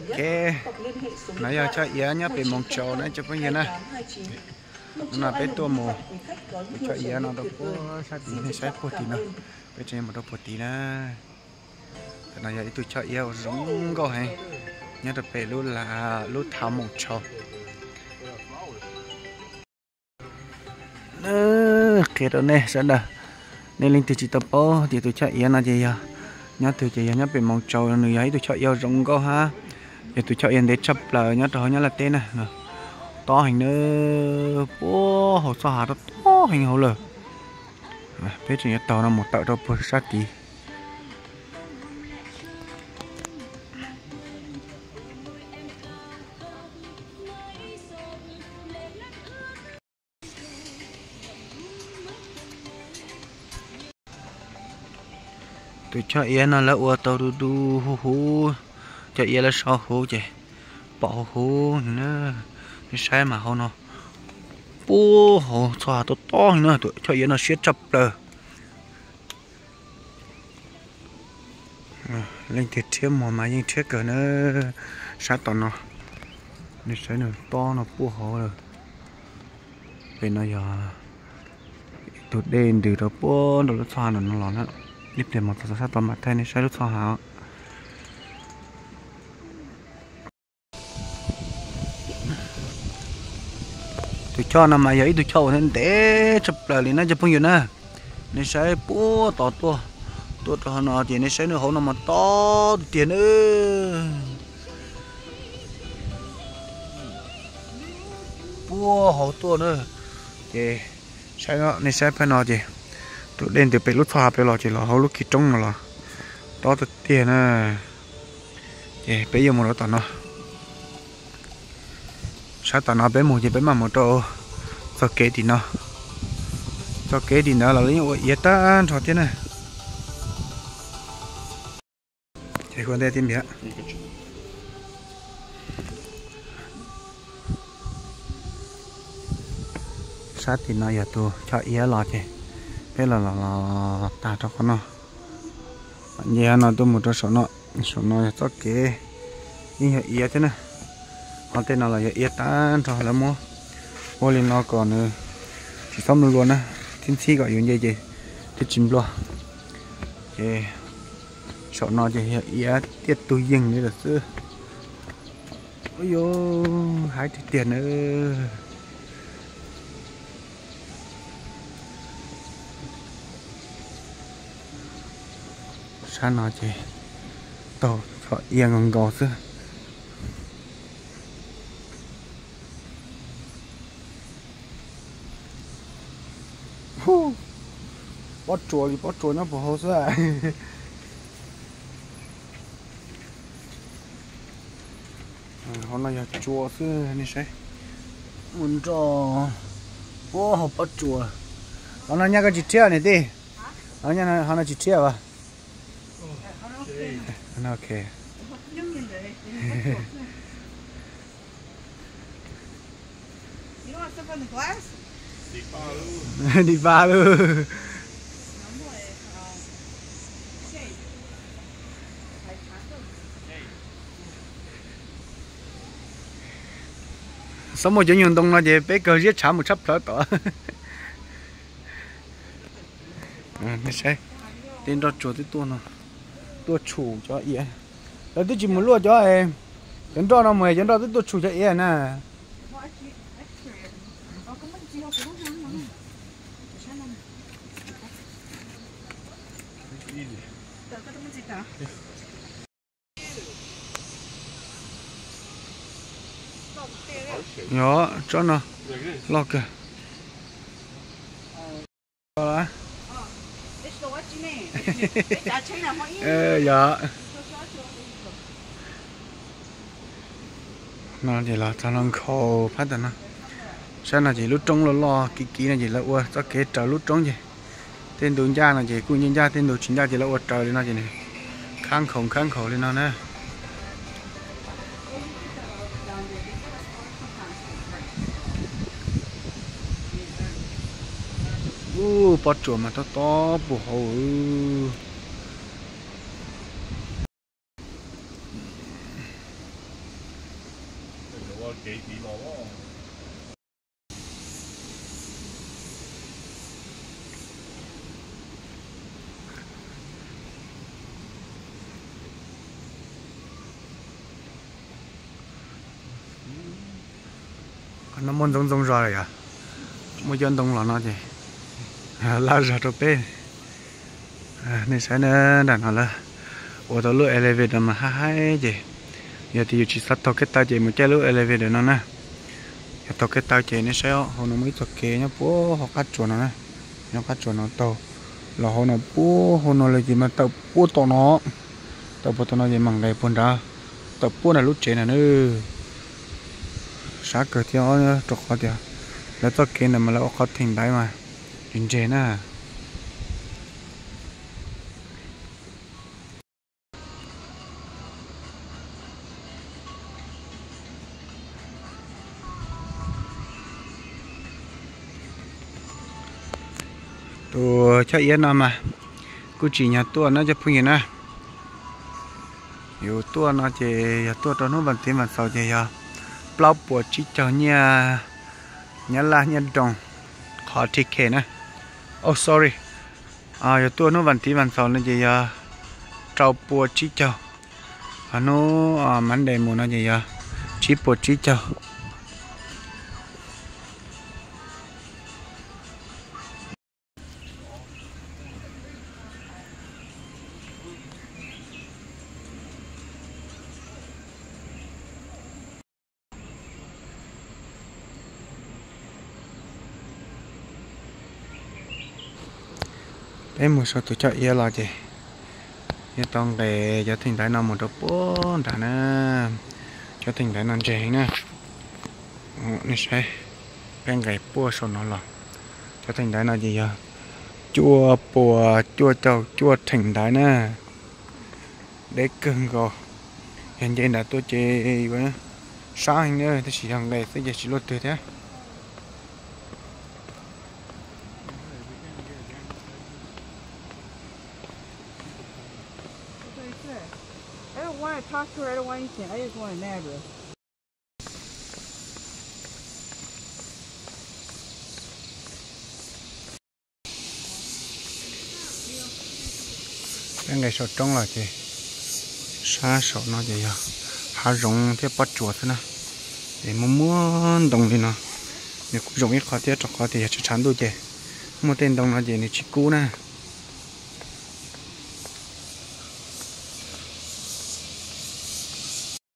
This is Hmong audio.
Ok, no yog choj iav nyob pem Moos Tsaus na cov phooj ywg na. No peb tuaj mus tus choj iav no rau puag sab tid, nej saib puag tim no, peb tseem mus rau puag tid na. Tam no yog ib tug choj iav uas zoo nkauj heev nyob rau pem lub, lub thav Moos Tsaus. Qhia rau nej sawv daws, nej leej twg tsis tau paub tias tus choj iav no ces yog nyob twg ces yog nyob pem Moos Tsaus, nws yog ib tug choj iav zoo nkauj hab. Yog tus choj iav ntev tshaj plaws nyob rau hauv Nyab Laj teb na. Tob heev na, puag hauv txoj hav tob tob heev hauv lawm. Peb tseem yuav taug no mus tawm rau puag sab tid. Tus choj iav no lawv ua tau du du huv huv, cov iav lawv so huv ces pom huv huv na. Nej saib mas hauv no, puag hauv txoj hav tob tob heev na, tus choj iav no siab tshaj plaws. Leej twg rhiab muag mas yeej rhiab kawg na. Sab tom no, nej saib nws tob no puag hauv lawm. Pem no yog tus dej ntws rau puag nram lub txoj hav no los na. Ib pliag mus txog sab tod mam thaij nej saib lub txoj hav. Tus choj no mas yog ib tug choj uas ntev tshaj plaws li na cov phooj ywg na. Nej saib puag tod tuaj, tuaj rau hauv no ces nej saib nws hauv no mas tob tiag tiag na. Puag hauv tuaj na. Ces saib no, nej saib pab no ces tus dej ntws pem lub txoj hav pem los ces los hauv lub kis roob no los tob tiag tiag na. Ces peb yuav mus rau tom no. Sab tom no peb mus ces peb mam mus rau txoj kev tim no. Txoj kev tim ntawd los yeej ua iav tag nrho thiab na. Ces hu ntej tib npiav. Sab tim no yog tus choj iav los ces peb los los los tag rau qhov no. Nce no tuaj mus rau saum no, saum no yog txoj kev yeej yog iav thiab na. Qhov tej no los yog iav tag nrho, lawv muab ua li no kom nws tsis txhob nplua na, txhib ntxhib kom yus nce ces thiaj tsis nplua. Ces saum no ces yog iav tiaj tug yeeg li lawm xwb. Ua yus haib tiag tiag na. Sab no ces taug txoj iav nkaus nkaus xwb. Pob tsuas li pob tsuas nyob puag hauv xwb. Hauv no yog tsua xwb nej saib. Mus nroj puag hauv pob tsuas. Hauv no nyaj koj tsis rhiab niam tij? Hauv no tsis rhiab as? Ok. Dim pa lug. Xob muaj cov nyuag ntoo no ces peb kawg ziab tshav mus tshab plawv tom. Nej saib, tej nroj tsuas twb tuaj no, tuaj tshum cov iav. Lawv twb tsis mus luaj cov, cov nroj no mus, cov nroj twb tuaj tshum cov iav na. Yog tsob no loj kawg. Yog. No ces los txog no nkhaus phab ntawm no. Sab no ces lub roob loj loj kiv kiv no ces lawv ua txoj kev raws lub roob ces tej ntu ncaj no ces kuj ncaj ncaj, tej ntu tsis ncaj ces lawv ua raws li no ces nws khab nkhaus khab nkhaus li no na. Ub, pob tsuas mas tob tob puag hauv. No muaj ntxoov ntxoo zog lawm yom. Muaj cov ntoo los no ces laj zog rau peb. Nej saib na, nram no lawv ua tau lub elevator mas haib haib ces yog tias yus tsis xav taug kev taw ces mus caij lub elevator no na. Yog taug kev taw ces nej saib hauv no muaj ib txoj kev nyob puag hauv qab tsuas no na. Nyob qab tsuas no taug los hauv no puag hauv no lawm ces mas tawm puag tom no. Tawm puag tom no ces mam nqes puag nrad, tawm puag nram lub tsev na na. Sab kawg thiab, rau qhov tias lawv txoj kev ntawd mas lawv ua qhov theem ntaiv mas ntseg ntseg na. Tus choj iab no mas kuj tsim nyog tuaj na cov phooj ywg na. Yus tuaj no ces yog tuaj rau hnub vas tiv vas xaum ces yog plaub puas tsib caug nyiaj Nyab Laj nyiaj doos qhov ticket na. Oh sorry, yog tuaj hnub vas tiv vas xaum no ces yog rau puas tsib caug. Ho hnub Monday mus no ces yog tsib puas tsib caug. Peb mus saum tus choj iab los ces yuav tau nqes cov theem ntaiv no mus rau puag nrad na. Cov theem ntaiv no ntseg heev na. Nej saib, peb nqes puag saum no los, cov theem ntaiv no ces yog cuaj puas cuaj caug cuaj theem ntaiv na. Deb kawg nkaus. Yog nce nram tuaj ces yuav sab heev na, tab sis yog nqes xwb ces tsis luaj twg thiab. I don't want to talk to her. I don't want anything. I just want an address. Peb nqes saum roob los ces sab saum no ces yog hav zoov thiab pob tsuas xwb na. Es muaj muaj ntoo li no, nws kuj zoo ib qho thiab rau qhov tias yog tshav tshav ntuj ces muaj tej ntoo no ces nws tsis kub na.